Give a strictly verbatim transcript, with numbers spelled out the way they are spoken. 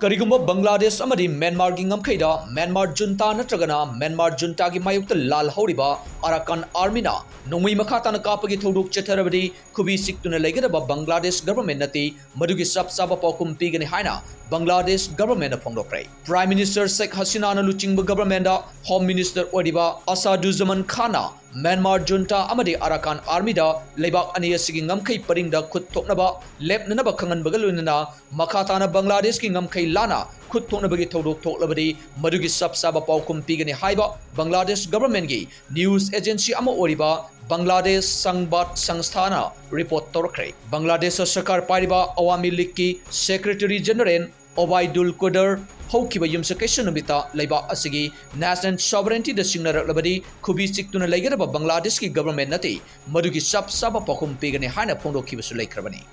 ꯀꯔꯤꯒꯨꯝꯕ ꯕꯪꯒ꯭ꯂꯥꯗꯦꯁ ꯑꯃꯗꯤ ꯃ꯭ꯌꯥꯟꯃꯥꯔꯒꯤ ꯉꯝꯈꯩꯗ ꯃ꯭ꯌꯥꯟꯃꯥꯔ ꯖꯨꯟꯇꯥ ꯅꯠꯇ꯭ꯔꯒꯅ ꯃ꯭ꯌꯥꯟꯃꯥꯔ ꯖꯨꯟꯇꯥꯒꯤ ꯃꯥꯌꯣꯛꯇ ꯂꯥꯜ ꯍꯧꯔꯤꯕ ꯑꯔꯥꯀꯥꯟ ꯑꯥꯔꯃꯤꯅ ꯅꯣꯡꯃꯩ ꯃꯈꯥ ꯇꯥꯅ ꯀꯥꯞꯄꯒꯤ ꯊꯧꯗꯣꯛ ꯆꯠꯊꯔꯕꯗꯤ ꯈꯨꯕꯤ ꯆꯤꯛꯇꯨꯅ ꯂꯩꯒꯗꯕ ꯕꯪꯒ꯭ꯂꯥꯗꯦꯁ ꯒꯚꯔꯟꯃꯦꯟ ꯅꯠꯇꯦ, ꯃꯗꯨꯒꯤ ꯆꯞ ꯆꯥꯕ ꯄꯥꯎꯈꯨꯝ ꯄꯤꯒꯅꯤ ꯍꯥꯏꯅ ꯕꯪꯒ꯭ꯂꯥꯗꯦꯁ ꯒꯚꯔꯟꯃꯦꯟꯅ ꯐꯣꯡꯗꯣꯛꯈ꯭ꯔꯦ꯫ ꯄ꯭ꯔꯥꯏꯝ ꯃꯤꯅꯤꯁꯇꯔ ꯁꯦꯈ ꯍꯁꯤꯅꯥꯅ ꯂꯨꯆꯤꯡꯕ ꯒꯚꯔꯟꯃꯦꯟꯗ ꯍꯣꯝ ꯃꯤꯅꯤꯁꯇꯔ ꯑꯣꯏꯔꯤꯕ ꯑꯁꯥꯗꯨꯖꯃꯟ ꯈꯥꯟꯅ ꯃ꯭ꯌꯥꯟꯃꯥꯔ ꯖꯨꯟꯇꯥ ꯑꯃꯗꯤ ꯑꯔꯥꯀꯥꯟ ꯑꯥꯔꯃꯤꯗ ꯂꯩꯕꯥꯛ ꯑꯅꯤ ꯑꯁꯤꯒꯤ ꯉꯝꯈꯩ ꯄꯔꯤꯡꯗ ꯈꯨꯠ ꯊꯣꯛꯅꯕ ꯂꯦꯞꯅꯅꯕ ꯈꯪꯍꯟꯕꯒ ꯂꯣꯏꯅꯅ ꯃꯈꯥ ꯇꯥꯅ ꯕꯪꯒ꯭ꯂꯥꯗꯦꯁꯀꯤ ꯉꯝꯈꯩ ꯂꯥꯟꯅ ꯈꯨꯠ ꯊꯣꯛꯅꯕꯒꯤ ꯊꯧꯗꯣꯛ ꯊꯣꯛꯂꯕꯗꯤ ꯃꯗꯨꯒꯤ ꯆꯞ ꯆꯥꯕ ꯄꯥꯎꯈꯨꯝ ꯄꯤꯒꯅꯤ ꯍꯥꯏꯕ ꯕꯪꯒ꯭ꯂꯥꯗꯦꯁ ꯒꯚꯔꯟꯃꯦꯟꯒꯤ ꯅ꯭ꯌꯨꯁ ꯑꯦꯖꯦꯟꯁꯤ ꯑꯃ ꯑꯣꯏꯔꯤꯕ ꯕꯪꯒ꯭ꯂꯥꯗꯦꯁ ꯁꯪꯕꯥꯗ ꯁꯪꯁꯊꯥꯅ ꯔꯤꯄꯣꯔꯠ ꯇꯧꯔꯛꯈ꯭ꯔꯦ꯫ ꯕꯪꯒ꯭ꯂꯥꯗꯦꯁꯇ ꯁꯔꯀꯥꯔ ꯄꯥꯏꯔꯤꯕ ꯑꯋꯥꯃꯤ ꯂꯤꯒꯀꯤ ꯁꯦꯀ꯭ꯔꯦꯇꯔꯤ ꯖꯦꯅꯔꯦꯜ ꯑꯣꯕꯥꯏꯗꯨꯜ ꯀꯨꯗꯔ ꯍꯧꯈꯤꯕ ꯌꯨꯝꯁꯀꯩꯁ ꯅꯨꯃꯤꯠꯇ ꯂꯩꯕꯥꯛ ꯑꯁꯤꯒꯤ ꯅꯦꯁꯅꯦꯜ ꯁꯣꯚꯔꯦꯟꯇꯤꯗ ꯁꯤꯡꯅꯔꯛꯂꯕꯗꯤ ꯈꯨꯕꯤ ꯆꯤꯛꯇꯨꯅ ꯂꯩꯒꯗꯕ ꯕꯪꯒ꯭ꯂꯥꯗꯦꯁꯀꯤ ꯒꯚꯔꯟꯃꯦꯟ ꯅꯠꯇꯦ, ꯃꯗꯨꯒꯤ ꯆꯞ ꯆꯥꯕ ꯄꯥꯎꯈꯨꯝ ꯄꯤꯒꯅꯤ ꯍꯥꯏꯅ ꯐꯣꯡꯗꯣꯛꯈꯤꯕꯁꯨ ꯂꯩꯈ꯭ꯔꯕꯅꯤ꯫